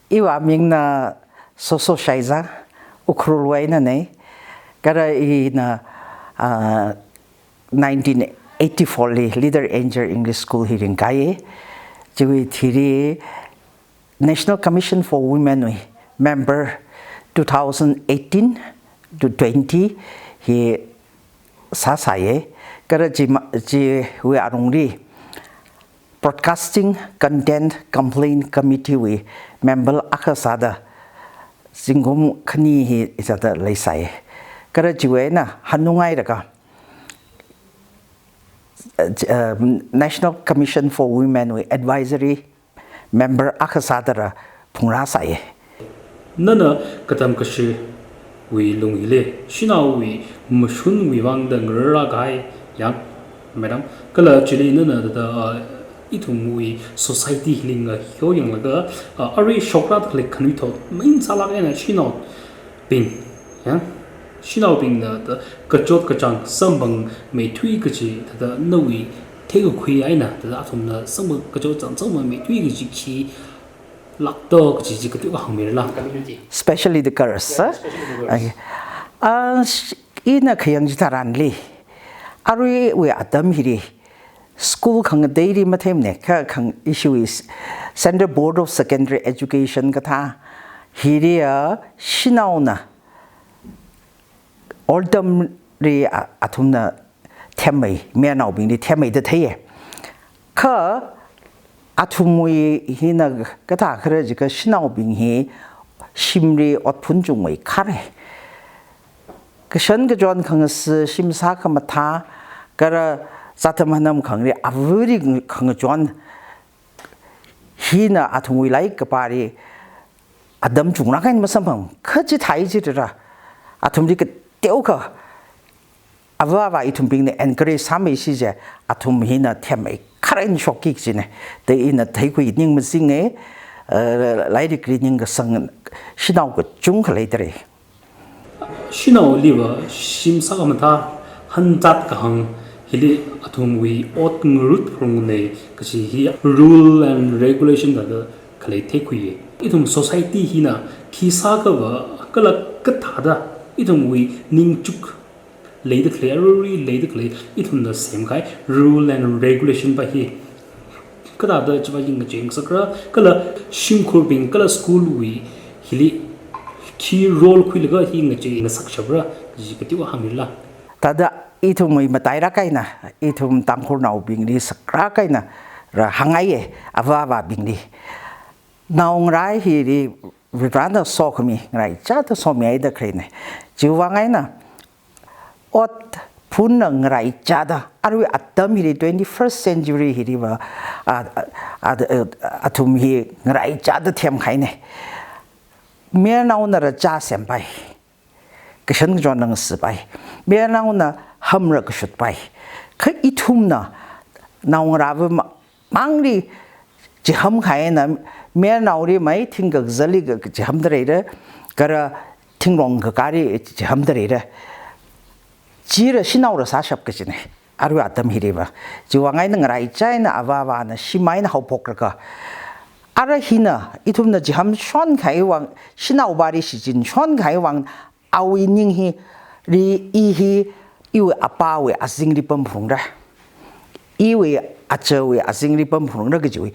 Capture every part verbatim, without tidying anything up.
Iwui amingna Soso Shaiza, Ukhrulwui einanei. Kala ina, ah, nineteen eighty-four li Little Angel English School hi ringkāya. Chiwui thili National Commission for Women wui member two thousand eighteen to twenty hi sāsāya. Kala chi ma-, chiwui alungli Broadcasting Content Complaint Committee wui member akha sāda zingkum khani hi sāda leisai. Kala chiwui eina hanungailaga, uh, National Commission for Women wui advisory member akha sāda rāphungrāsai. Nana katam kashiwui lung hili, shanaowui mashunwui vangda ngararlāk kahai yang, madam. Kala chili nana thāda, ah, ithumwui society hili ngahoyanglaga, ah, arui shokrāt khalei khanuithot main sālāk eina shanaobing, ya, shanaobingna thāda kachot kachāng samphangmeithui kaji thāda nawui theikakhui eina thāda athumna samphang kachot kachāng samphangmeithui kaji khi lākto kaji chi kateokha hāngmirala? Community. Especially the girls, eh? Especially the girls. Okay. Ah, sh-, ina khayang chitharanli, aruiwui atam hili school khangateili mathemne, kha khang ishiwui Central Board of Secondary Education kathā hili, ah, shanaona ot tamli, ah, athumna themmei, mayarnaobingli themmei da theiya. Kha athumwui hina kathā khala jiakha shanaobing hi shimli otphun chungmeikharei. Kashan kachon khangasi, shim sākhamathā, kala zatam hanam khangri, avali khangachon hina athumwui lairik kapāli atam chunglāk eina masamphang. Kha chithāi chitharan athumli kateokha ava avā ithumbingna encourage sāmeisi je, athum hina themmeikharei shokki kajine. Thāda ina theikhui ning mazinge, eh, lairikli ningkasang shanao kachungkha leidalei. Shanaoliva shim sākhamathā hanzat kahāng hili athumwui ot ngarut phungrei kaji hi rule and regulation thāda khalei theikhuiya. Ithum society hina khi sākhava kala kathāda ithumwui ningchuk leida khalei, arui leida khalei, ithumna semkahai rule and regulation pa hi kathāda chiva hi ngachei ngasakra, kala shimkhurbing, kala school wui hili khi role khuilaga hi ngachei ngasakshapra, kaji kateokha hāngmirala? Thāda ithumwui matailāk eina, ithum Tangkhulnaobingli saklāk eina rāhāngngaiya, ava avābingli. Naongarā hili Varena sokhami ngaraichāda somihaida khaleine. Chiwui vang eina otphunna ngaraichāda, arui atam hili twenty-first century hiliva, a, a, a, a, athum hi ngaraichāda themkahaine. Mayarnaona rāchā sempai, kashan kachonna ngasipai, mayarnaona hamra kashutpai. Kha ithumna naongarāva ma-, mangli chiham kahaina, mayarnaoli mai thingkazali ka, kachihamda leira, kala thingrong kakāli chihamda leira. Chila shanaola sāshap kajine, arui atam hiliva. Chiwui vang eina ngaraichā eina ava avāna shim eina haophokraka. Ara hina, ithumna chiham shon kahai vang, shanao pali shichin shon kahai vang, awui ning hili, i hi, iwui apāwui azingli pamphungra, iwui achāwui azingli pamphungra kajiwui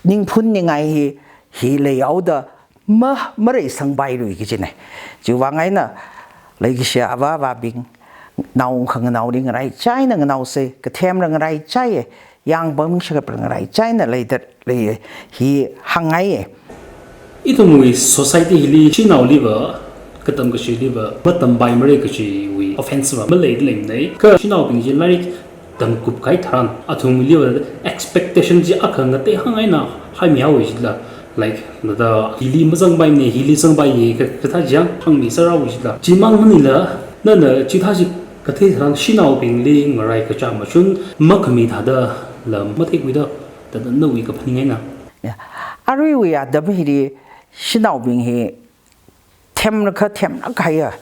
ningphun ningai hi, hi leihaoda ma, mareisangpailui kajine. Chiwui vang eina leikashi ava avābing, nao khanganaoli ngaraichā eina nganaosei, kathemla ngaraichāya, yāngpam shakapra ngaraichā eina leida lei hi hāngngaiya. Ithumwui society hili shanaoliva, katam kashiliva, matampaimara kajiwui offense va maleida leimane. Kha shanaobing chi lairik tamkup kahai tharan, athumliva expectation chi akha ngatei hāng eina haimihaowa jila. Like, nada hili mazangpaimane, hili zangpaiya, ka, kathā chi hāngmi sāraowa jila. Chimang maningla, nana chithā chi kathei tharan shanaobingli ngaraikachā mashun makhami thādala matheikhuida, thāda nawui kaphaning eina. Ya. Aruiwui atam hili shanaobing hi themlakha themlāk kahaiya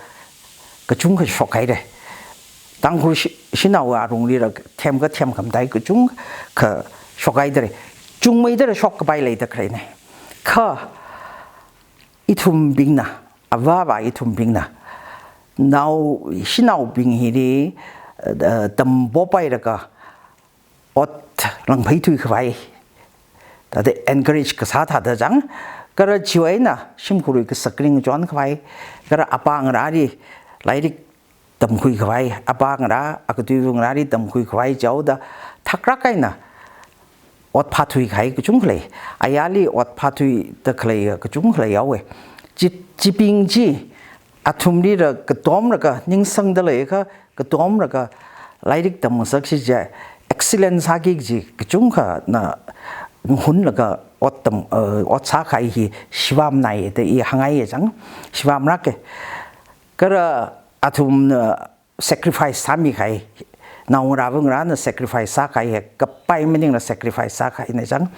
kachungkha shokhaire. Tangkhul shi-, shanao alunglila themkha themkhamatei kachungkha shokhaidalei. Chungmeidala shokkapai leida khaleine. Kha Ithumbingna, avāvā ithumbingna, nao, shanaobing hili, eh, tampopailāka, ot langphei thuikhavai. Thāda encourage kasā thāda chang, kala chiwui eina shimkhurwui kasak ringchon khavai, kala apā ngarāli lairik tamkhui khavai, apā ngarā, akatui ngarāli tamkhui khavai chaoda, thaklāk eina ot phāthui kahai kachungkha lei, ayarli ot phāthuida khalei kachungkha leihaowa. Chi, chibing chi, athumlila katomlaga, ningsangda leiakha, katomlaga, lairik tamngasaksi chi, excellent sāki kaji kachungkhana hunlaga ot tam, eh, ot sākahai hi shibamnai da i hāngngaiya chang, shibamlāka. Kala athumna sacrifice sāmikahai, naongarā ngarāna sacrifice sākahai, kapai maningla sacrifice sākahaina chang.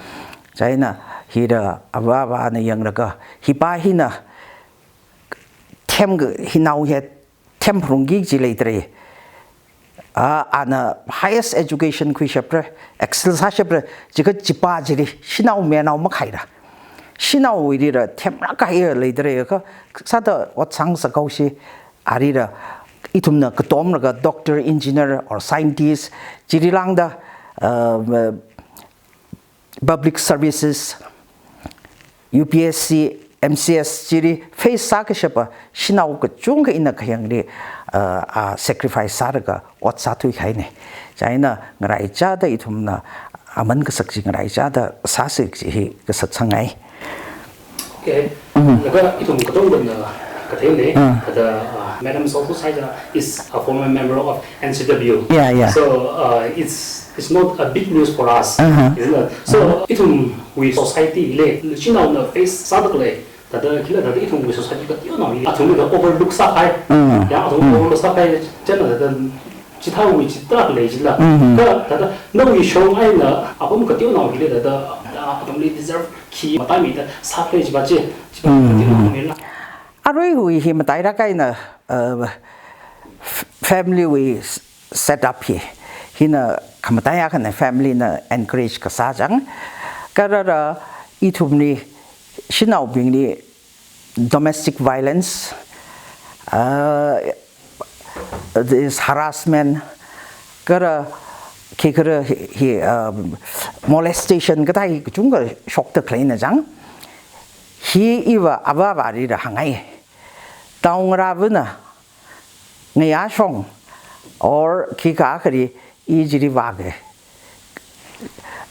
Chieina hila avāvāna yanglaga, hipā hina themkha, hi nao hi themphalungki kaji leidalei. A, ana highest education khuishapra, excel sāshapra, jiakha chipā chili shanao mayarnao makhaila, shanaowuilila themlāk kahai leidalei, kha sāda ot sāngasakhaosi, arila ithumna katomlaga doctor, engineer or scientist, chili lāngda, uh, public services, U P S C, M C S chili face sākashapa shanao kachungkha ina khayangli, uh, a sacrifice sālaga ot sāthuikahaina. Chieina ngaraichāda ithumna aman kasak chi ngaraichāda sāsi kaji hi kasatsangngai. Okay. Mm. Laga ithum katongana katheina, ah, thāda, uh, Madam Saothusai is a former member of N C W. Yeah, yeah. So, uh, it's, it's not a big news for us, uh-huh, isn't it? So, uh-huh, ithumwui society li, shanaona face sāda khalei, thāda khila thāda ithumwui society kateonaoli, athumna overlook sākahai. Mm. Ya, athum, mm, overlook sākahai, chieina thāda chithāwui chitharak lei jila. Mm-hmm. Kha thāda nawui shong eina apam kateonaoli thāda, thāda athumli deserve khi mataimida sākhalei chiva chi, chiva, mm-hmm, kateonaoli la. Aruiwui hi matailāk eina, uh, f-, family wui s-, set up hi, hina khamataiya khana, family na encourage kasā chang. Kala ithumli, shanaobingli domestic violence, uh, this harassment, kala khikhala hi, hi, um, molestation kathā hi kachungkha shokda khaleina chang. Hi iva avāvālila hāngngai. Naongarāvana ngayāshong or khikha akhali i chili vāka,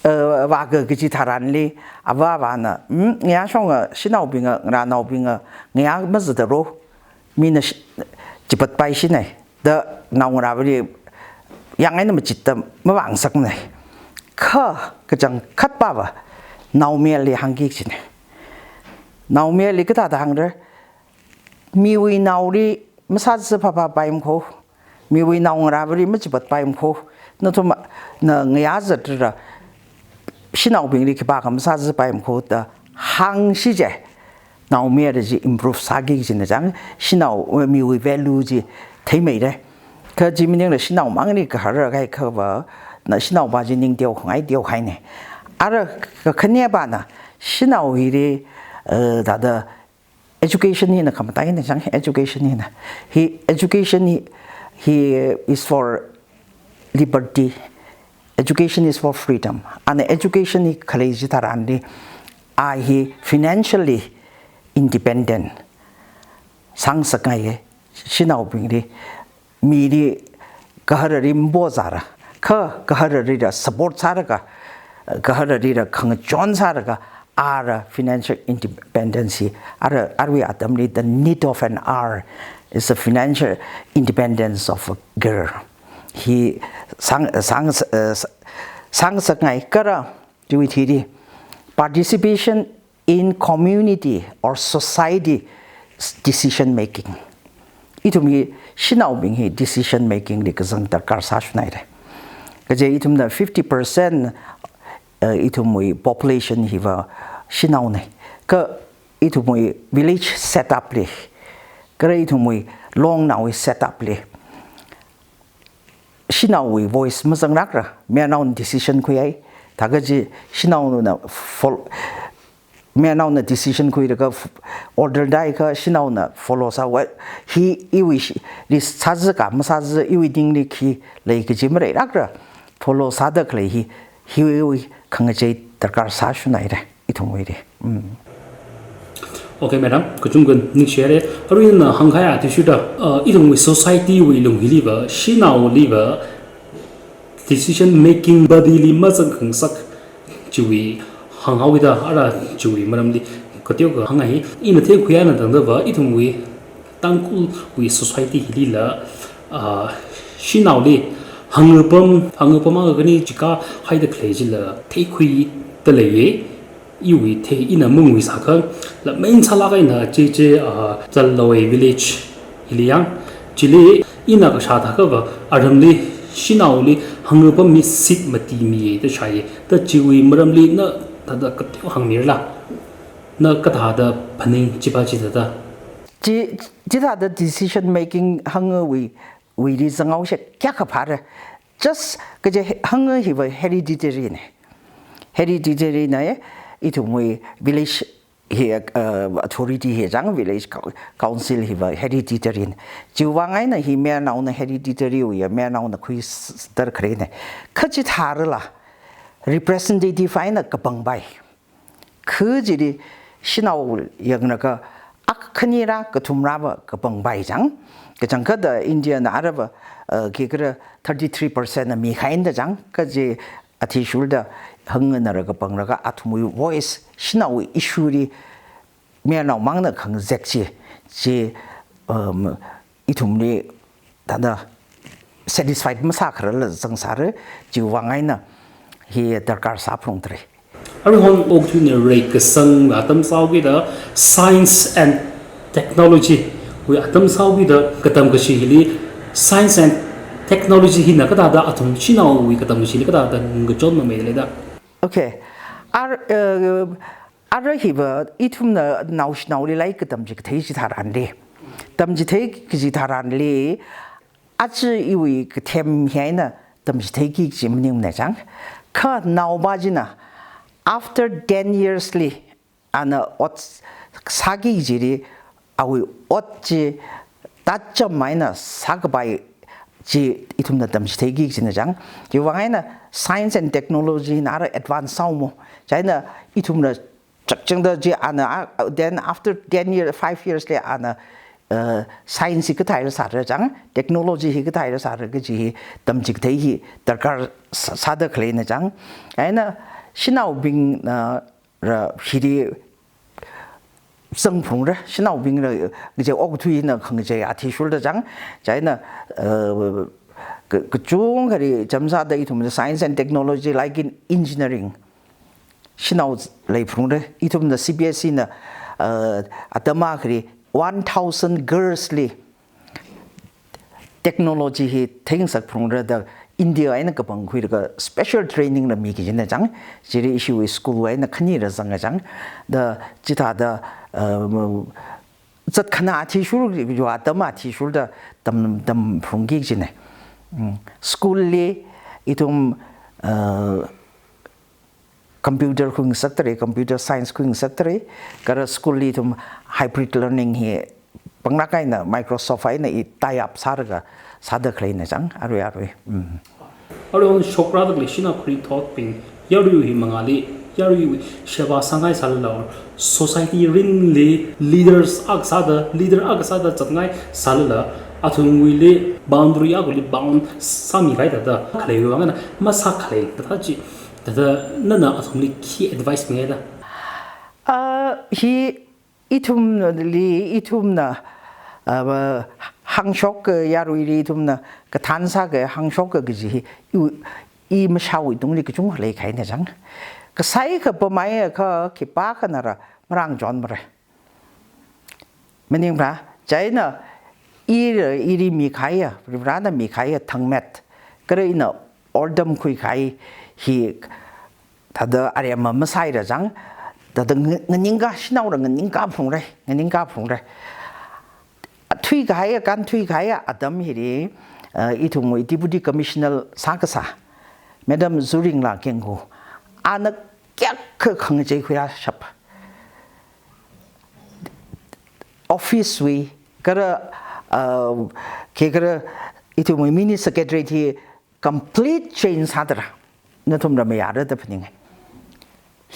uh, vāka kaji tharanli, avāvāna, mm, ngayāshonga, shanaobinga, ngarānaobinga ngayā mazatda ro, mina sh-, chipatpaishina da naongarāvali yang eina machitda mavāngasakna. Kha kachangkhatpava naomayarli hāngki kajina. Naomayarli kathāda hāngra, miwui naoli masāzā phāphāpaimana kho, miwui naongarāvali machipatpaimana kho, nathumna ngayā zatrara shanaobingli khipākha masāzāpaimana kho da hāngsi chi, naomayara chi improve sāki kajina chang, shanao, miwui value chi theimeira. Kha chi maningla shanao mangli gahara kahai khava, na shanaova chi ning teokhangai teokahaina. Ara kakhanepana, shanao hili, eh, thāda education hina khamataina chang, education hina. Hi education hi, hi is for liberty. Education is for freedom. Ana education hi khalei chitharanli, a hi financially independent sāngasakngaiya, shanaobingli, mili gaharali mapozāla, kha gaharalila support sālaga, gaharalila khangachon sālaga, ara financial independence hi, ara, arui atamli the need of an hour is the financial independence of a girl. Hi sāng, sāng, eh, sāngasakngai. Kala chiwui thili, participation in community or society decision making. Ithum hi, shanaobing hi decision making li kazang darkar sāshunhaira. Kaje ithumna fifty percent, eh, ithumwui population hiva shanaona. Kha ithumwui village setup li, kala ithumwui longnaowui setup li, shanaowui voice mazanglākla, mayarnaona decision khuihai. Thākha chi shanaona fol-, mayarnaona decision khuilaga f-, order dai kha shanaona follow sāwa. Hi iwui shi-, ri sāzi ka masāzi iwui ningli khi lei kaji maleirakra follow sāda khalei hi, hiwui khangachei darkar sāshun haira ithumwuili. Mm. Okay, madam, kachungkha ningshihaira. Aruina hāngkahai athishurda, uh, ithumwui society wui lung hiliva, shanaoliva, decision making body li mazangkhangasak chiwui hānghaoda, ara chiwui maramli kateokha hāngngai. Ina theikhuiya eina tangdava, ithumwui Tangkhulwui society hilila, ah, shanaoli hāngapam, hāngapam akha khani chika haida khalei chila theikhuida leiya. Iwui thei ina mungui sākha, la main sālāk eina chi chi, ah, Zalloi village hili yang, chili ina kashā thākhava, aramli shanaoli hāngapam mi seat mati miya da shāya. Da chiwui maramli na thāda kateo hāngmirala, na kathāda phaning chiva chithāda. Chi, chithāda decision making hāngawui, wuili zanghaosa kayākha phāra. Just kaje hānga hiva hereditary na. Hereditary na, eh, ithumwui village hi, uh, authority hi chang, village cou-, council hiva hereditary na. Chiwui vang eina hi mayarnaona hereditary wuiya, mayarnaona khui s-, s-, darkar na. Kha chithārala, representative eina kapangpai. Kha chili shanao yanglaga akha khanira kathumrava kapangpai chang. Kachangkhatta India na arava, uh, khikhala thirty-three percent na mikhaina chang. Kaje athishurda hāngna rākapanglāka athumwui voice, shanaowui issue li mayarnao mangna khangazek chi, chi, um, ithumli thāda satisfied masākhararla zangsāra, chiwui vang eina hi darkar sāphalungtare. Aruihon okathuina reikasang atam sāhaokida science and technology wui atam sāhaokida katam kashi hili science and technology hina kathāda athum shanaowui katam kashili kathāda ngachon mamei leida. Okay. Ar, uh, ara hiva ithumna naoshinaoli lairik katam chikathei chitharanli. Tam chithei kaji tharanli, aja iwui kathem hi eina tamchitheiki kaji maningmana chang. Kha naopa china, after ten years li, ana ot sāki kajili, awui ot chi tacham eina sākapai chi ithumna tamchitheiki kajina chang. Chiwui vang eina science and technology na ara advance sāhaomo. Chieina ithumna chakchangda chi ana, ah, then after ten year, five years li ana, uh, science hi kathāla sāra chang, technology hi kathāla sāra kaji hi tamchikathei hi darkar sā-, sāda khaleina chang. Eina shanaobingna ra hili zangphalungra, shanaobingra, kaje okathuina khangachei athishurda chang, chieina, uh, ka-, kachungkhali chānjam sāda ithumna science and technology, like in engineering, shanao leiphalungra, ithumna C B S E na, uh, atam akhali one thousand girls li technology hi theingasakphalungra da India eina kapangkhuilaga special training la miki kajina chang, chili ishiwui school wui eina khanira zanga chang, da chithāda, um, zatkhanā athishur, yuva atam athishurda tam, tamphalungki kajina. Mm, school li ithum, uh, computer khuingasaktare, computer science khuingasaktare, kala school li ithum hybrid learning hi panglāk eina Microsoft eina i tie up sālaga sāda khaleina chang, arui arui. Mm. Aruihon shokrāda khalei shanao kharing thotbing, yaruiwui mangāli, yaruiwui sheba sāngai sālala, society ringli leaders akha sāda, leader akha sāda zatngai sālala, athumwuili boundary akhali bound sāmikahai thāda khaleiwui vang eina masākhalei thāda chi, thāda nana athumli khi advice mingaida? Ah, hi ithumli, ithumna, ah, hāngshok, yaruili ithumna kathān sāka, hāngshok kaji hi, i, i mashāwui tungli kachungkha leikahaina chang. Kasai kapamai akha khipākhanara marāngachonmara. Maningmara, chieina i, ili mikahaiya, Varivarana mikahaiya thangmet, kala ina otram khuikahai hi thāda aremma masāhaira chang, thāda nga-, nganingka, shanaora nganingkaphalungra, nganingkaphalungra. Thuikahaiya, kānthuikahaiya atam hili, uh, ithumwui Deputy Commissioner sākasā Madam Zuringla Kengku, ana kayākha khangachei khuirāshap. office wui, kara, uh, khikhala ithumwui mini secretariat hi complete change sādara, nathumla mayāra da phaninga.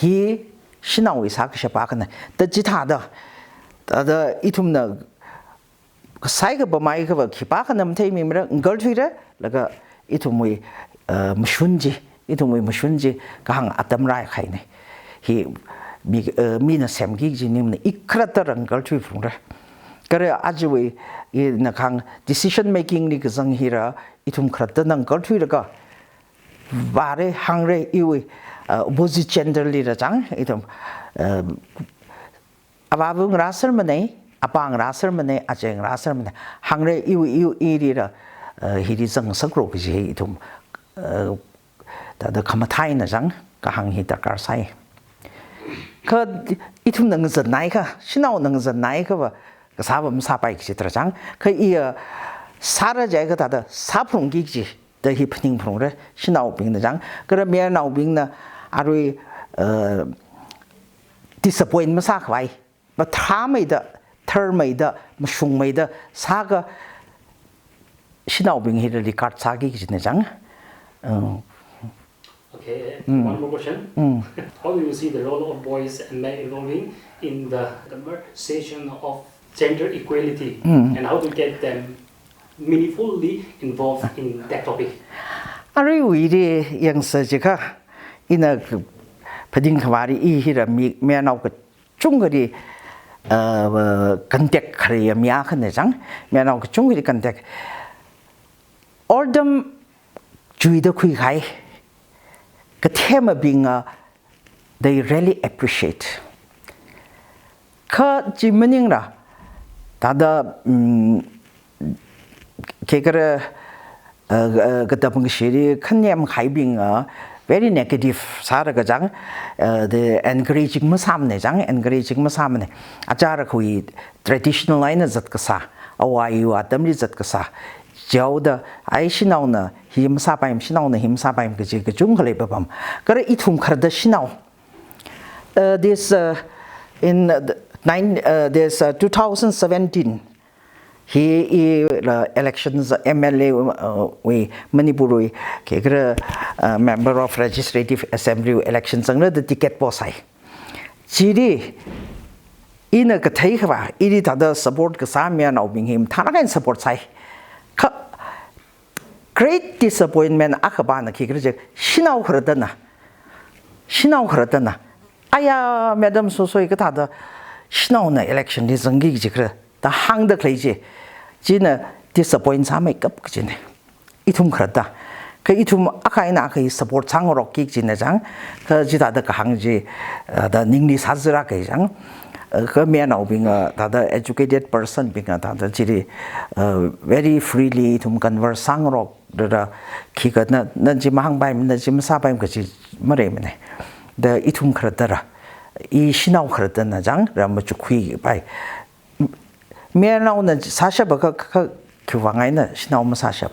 Hi shanaowui sākashap akhana. Da chithāda, thāda ithumna kasai kapamai kava khipākhana matheimimara, ngakarthuira, laga ithumwui, uh, mashun chi, ithumwui mashun chi kahāng atam rākahaina. Hi mi, uh, mina semki kaji maningmana, i khalatta rāngakarthui phungra. Kala ajawui, ina kahāng decision making li kazang hila, ithum khalattana ngakarthuilaga vāra, hāngra, iwui, uh, opposite gender lila chang, ithum, uh, avāva ngarā sermana, apā ngarā sermana, aja ngarā sermana, hāngra, iwui, iwui, ilila, uh, hili zangsaklu kaji hi ithum, uh, thāda khamathā eina chang, kahāng hi darkar sai. Kha ithumna ngazanhaiakha, shanaona ngazanhaiakhava, kasāva masāpai kaji tara chang. Kha iya sāra jiakha thāda sāphungki kaji da hi phaning phungra, shanaobingna chang. Kala mayarnaobingna arui, uh, disappoint masākhavai, mathāmeida, tharmeida, mashungmeida sāakha shanaobing hila regard sāki kajina chang. Uh, Okay, one more question. How do you see the role of boys and men evolving in the conversation of gender equality, and how to get them meaningfully involved in that topic? Aruiwuili yangsa jiakha, ina phaning khavāli i hila mi, mayarnao kachungkhali, uh, contact khaleiya mi akhana chang, mayarnao kachungkhali contact. Ordam chuida khuikahai kathemabing, uh, they really appreciate. Kha chi maningla, thāda, um, khikhala, uh, uh, katam kashili khanem kahaibing, uh, very negative sālaga chang, uh, the encouraging masāmana chang, encouraging masāmana. Achara khui traditional eina zatkasā, awui atamli zatkasā. Chihaoda, ai shanaona hi masāpaimana, shanaona hi masāpaimana kaji kachungkha leipapam. Kala ithum khalatta shanao. Uh, this, uh, in, uh, the nine, uh, this, uh, two thousand seventeen, hi ila elections M L A, uh, wui Manipur wui, khikhala, uh, Member of Legislative Assembly wui election zanglaga ticket posai. Chili ina kathei khavā, ili thāda support kasā mayarnaobing hi mathālāk eina support sai. Kha great disappointment akhapana khikhala jiakha, shanao khalattana, shanao khalattana, aya, Madam Sosoi kathāda shanaona election li zangki kaji khala da hāngda khalei chi, china disappoint sāmeikap kajina. Ithum khalatta. Kha ithum akha eina akha support sāngarokki kajina chang, kha chithāda kahāng chi, uh, da ningli sāzāra kahai chang, uh, kha mayarnaobing, uh, thāda educated person bing, uh, thāda chili, uh, very freely ithum converse sāngarok, da, da, khikha na, na chi mahāngpaimana, na chi masāpaimana kaji maleimana. Da ithum khalattala, i shanao khalattana chang, ra machukhuipai. Mayarnaona sāshapa kha, kha, khiwui vang eina shanao masāshap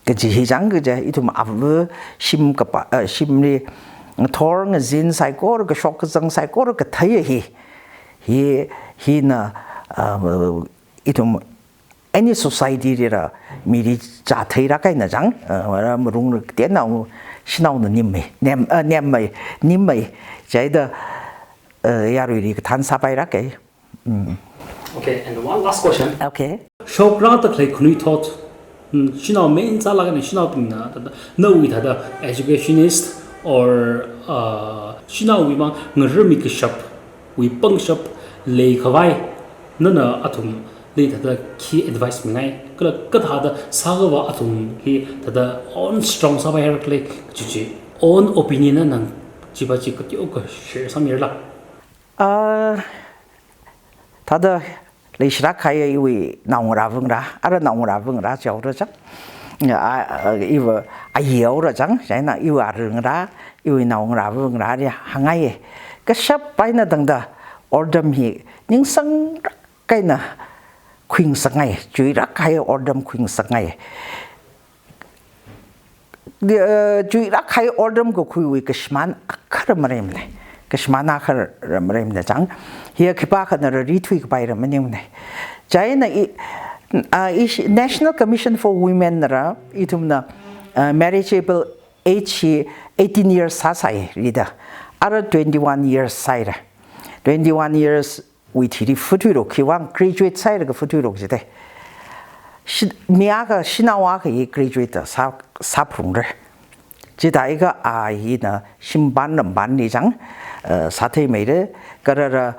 kaji hi chang kaja, ithum ava shim kapa, uh, shimli ngathor ngazin saikora, kashok kazang saikora katheiya hi, hi, hina, uh, ithum any society lila mili chātheilāk eina chang, uh, mara marung katena shanaona nimmei, nem, uh, nemmei, nimmei, chieina, uh, yaruili kathān sāpailāka. Mm. Okay, and one last question. Okay. Shokrāda khalei khanuithot, mm, shanao main sālaga na shanaobingna, thāda, nawui thāda educationist or, uh, shanaowui mang ngararmi kashapwui pangshap leikhavai, nana athumli thāda khi advice mingai, kala kathāda sākhavā athum khi thāda own strong sāpaira khala kaji chi, own opinion na nang chiva chi kateokha share sāmirala. Ah, thāda leishilāk kahai iwui naongarā vangarā, ara naongarā vangarā chihaora chang. Ah, ah, iva ayi haora chang, chieina iwui ara ngarā, iwui naongarā vangarāli hāngngai. Kashap eina tangda ordam hi ningsanglāk eina khuingasakngai, chuilāk kahai ordam khuingasakngai. Di, eh, chuilāk kahai ordam kakhuiwui kashimān akhala maleimana. kashimān akha rāmareimana chang. Hiya khipākhanara rithui kapaira maningmana. Chieina i, ah, i shi-, National Commission for Women nara ithumna, ah, marriageable age hi eighteen years sāsai rida. Ara twenty-one years sāhaira. Twenty-one years wui thili futhuilo, khiwuivang graduate sāhailaga futhuilo jida. Shi-, mi akha, shanao akha hi graduate sā, sāphalungra. Chithākha a hina shimpan rampanli chang, eh, sātheimeira, kharara,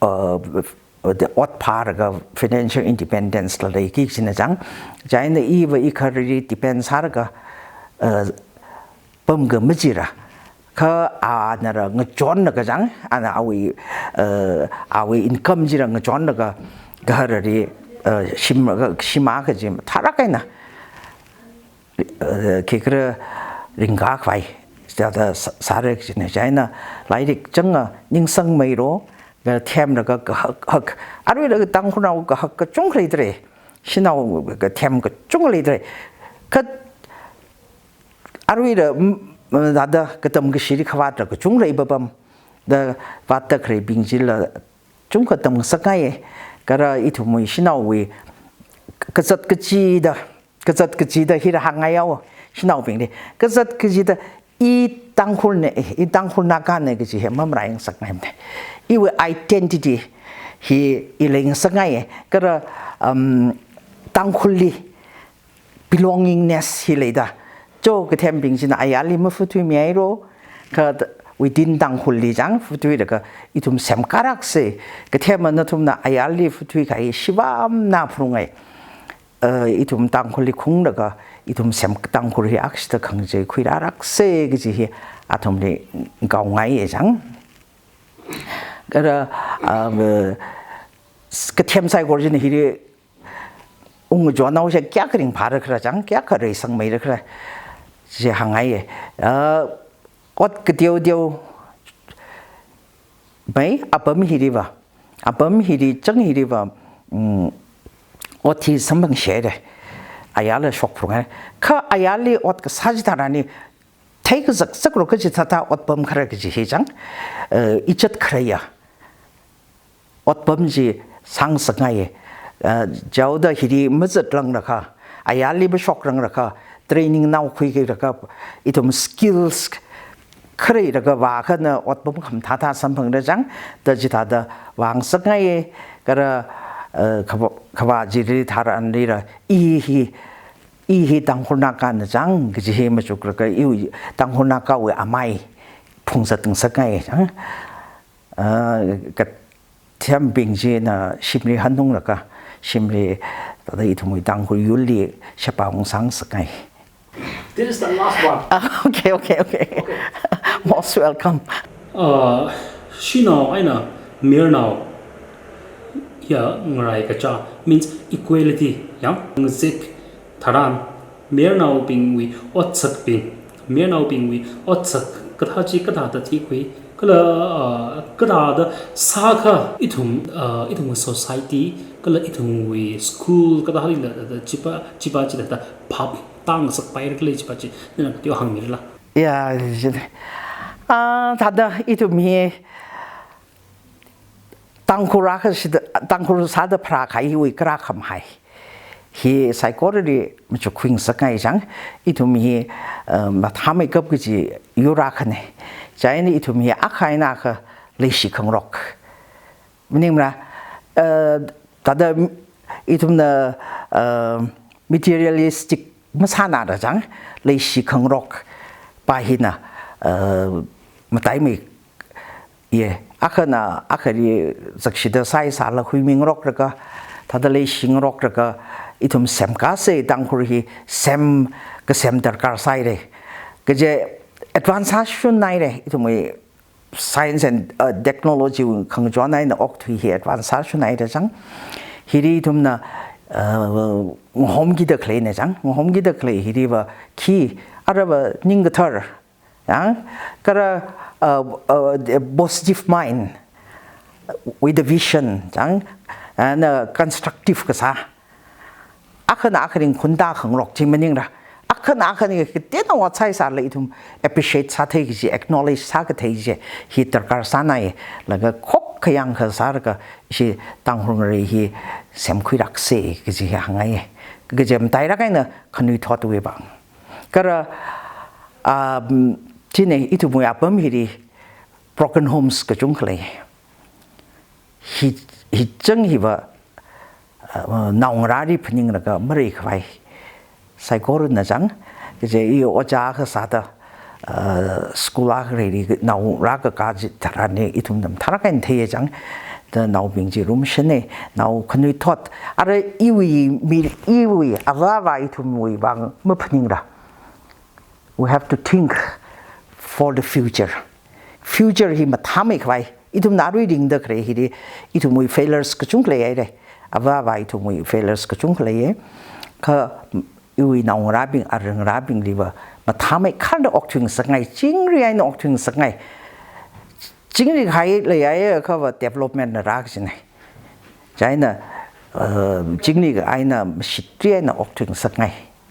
eh, the ot phālaga financial independence la leiki kajina chang. Chieina iva ikhareli depend sālaga, eh, pamkhamachila. Kha anara ngachonlaga chang, ana awui, eh, awui income chila ngachonlaga, khareli, eh, shim, shim akha chi mathālāk eina, eh, khikhala ringkakhavai, chithāda sā-, sāra kajina. Chieina lairik changa ningsangmeilo, kathemlaga kahak, hak. Aruila Tangkhulnao kahak kachungkha leidalei. Shanao kathem kachungkha leidalei. Kha aruila, mm, thāda katam kashili khavātla kachungkha leipapam. Da vātda khaleibing chila chungkha tamngasakngaiya. Kala ithumwui shanaowui kazat kachida, kazat kachida hila hāngngai haowa shanaobingli. Kazat kachida i Tangkhulna, i Tangkhul Nagana kaji hi mamalai ngasakngaimana. Iwui identity hi i leingasakngaiya. Kala, um, Tangkhulli belongingness hi leida. Cho kathembing china ayarli mafuthuimihailo, kha within Tangkhulli chang futhuilaga ithum semkālāksa, kathemna nathumna ayarli futhuikahai shivamna phalungai. Eh, ithum Tangkhulli khunglaga, ithum sem Tangkhul hi akshida khangachei khuilālāksa kaji hi athumli ngaungaiya chang. Kala, um, s-, kathem saikora china hili ungchon haosa kayākha ringphālākhala chang, kayākha reisangmeilākhala chi hāngngaiya. Ah, ot kateoteo mei, apam hiliva, apam hili chang hiliva, mm, ot hi samphangshida. Ayarla shokphalunga. Kha ayarli ot kasā chitharanli theikazak zaklo kaji thāda otpam khala kaji hi chang, eh, ijat khaleiya otpam chi sāngasakngaiya. Eh, chaoda hili mazatranglakha, ayarli mashokranglakha, training nao khuikilakha, ithum skills khaleilaga vākhana otpam khamathā thā samphangra chang, da chithāda vāngasakngaiya. Kala, eh, khavā, khavā chili tharanlila, i hi, i hi Tangkhul Nagana chang kaji hi machuklaga, iwui Tangkhul Nagawui amai phungzatngasakngai chang. Ah, kathembing china shimli hanunglaga, shimli, thāda ithumwui Tangkhul yurli sheba ungsāngasakngai. This is the last one. Ah, okay, okay, okay. Okay. Most welcome. Uh, shanao eina mayarnao ya ngarai kachā means equality, ya, ngazek tharan, mayarnaobingwui otsakbing, mayarnaobingwui otsak kathā chi kathāda thikhui, kala, ah, kathāda sākha ithum, ah, ithumwui society, kala ithumwui school, kathālila, da, da, chipa, chipa chithāda phap tāngasakpaira khala chipa chi, nana kateo hāngmira la. Ya, jin. Ah, thāda ithum hi Tangkhul akha shida, Tangkhul sāda pharākahaiwui kharā khamahai hi saikorali machukkhuingasakngai chang. Ithum hi, eh, mathāmeikap kaji yur akhana. Chieina ithum hi akha eina akha leishi khangarok. Maningmara, eh, thāda ithumna, eh, materialistic masānada chang, leishi khangarokpa hina, eh, mataimei ye, akhana akhali zakshida sāi sāla huimingaroklaga, thāda leishingaroklaga, ithum semkāsa, Tangkhul hi sem, kasem darkar sāhaira. Kaje advance sāshunhaira, ithumwui science and, uh, technology wui khangachon eina okathui hi advance sāshunhaida chang. Hili ithumna, uh, ngahomkida khaleina chang, ngahomkida khalei hiliva khi, arava ningkathar, ya, kala, uh, uh, the positive mind with a vision, chang, and, uh, constructive kasā. Akhana akhali khunta khangarok chi maningla, ak khana khani kateonao ot sāsālala ithum appreciate sāthei kaji, acknowledge sākathei chi hi darkar sānai, laga khokkha yangkha sālaga ishi Tangkhul ngarei hi semkhuilāksa kaji hi hāngngai. Kaji matailāk eina khanuithotwui vang. Kha, um, chieina ithumwui apam hili broken homes kachungkha lei. Hi, hi chang hiva, uh, naongarāli phaninglaga mareikhavai saikorana chang, kaje i ojā akha sāda, uh, school akha leili nao rākakā chitharan ithumna mathālāk eina theiya chang, da naobing chi rumshana, nao khanuithot, ara iwui mi, iwui avā avā ithumwui vang maphaningra. We have to think for the future. Future hi mathāmeikhavai. Ithumna arui ringda khalei hili, ithumwui failures kachungkha leihaira. Avā avā ithumwui failures kachungkha leiya. Kha iwui naongarābing, arangarābingliva mathāmeikharda okthuingasakngai, chingri eina okthuingasakngai. Chingri kahai leihaiakhava development na rākachinai. Chieina, uh, chingri eina mashitri eina okthuingasakngai.